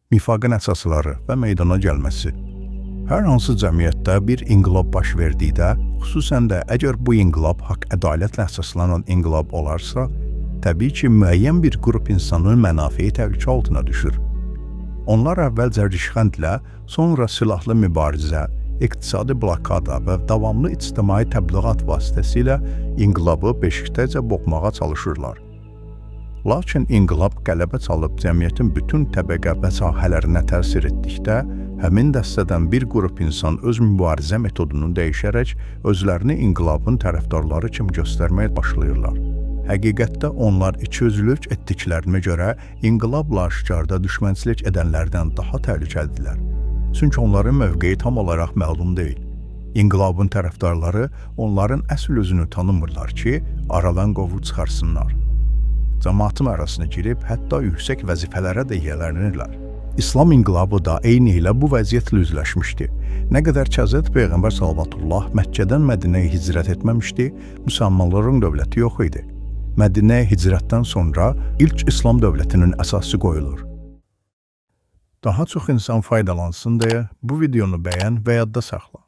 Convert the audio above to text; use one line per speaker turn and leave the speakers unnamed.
Nifaqın əsasları və meydana gəlməsi. Hər hansı cəmiyyətdə bir inqilab baş verdikdə, xüsusən də əgər bu inqilab haqq ədalətlə əsaslanan inqilab olarsa, təbii ki, müəyyən bir qrup insanın mənafeyi təhlükə altına düşür. Onlar əvvəlcə rişxəndlə, sonra silahlı mübarizə, iqtisadi blokada və davamlı ictimai təbliğat vasitəsilə inqilabı beşikdəcə boğmağa çalışırlar. Lakin inqilab qələbə çalıb cəmiyyətin bütün təbəqə və sahələrinə təsir etdikdə, həmin dəstədən bir qrup insan öz mübarizə metodunu dəyişərək özlərini inqilabın tərəfdarları kimi göstərməyə başlayırlar. Həqiqətdə onlar ikiyüzlülük etdiklərinə görə inqilabla aşkarda düşmənçilik edənlərdən daha təhlükəlidirlər. Çünki onların mövqeyi tam olaraq məlum deyil. İnqilabın tərəfdarları onların əsl özünü tanımırlar ki, aradan qovub çıxarsınlar. Cəmaatın arasına girib hətta yüksək vəzifələrə də yiyələnirlər. İslam inqilabı da eyni ilə bu vəziyyətlə üzləşmişdi. Nə qədər ki Həzrət Peyğəmbər sallallahu Məkkədən Mədinəyə hicrət etməmişdi, müsəlmanların dövləti yox idi. Mədinəyə hicrətdən sonra ilk İslam dövlətinin əsası qoyulur. Daha çox insan faydalansın deyə bu videonu bəyən və yadda saxla.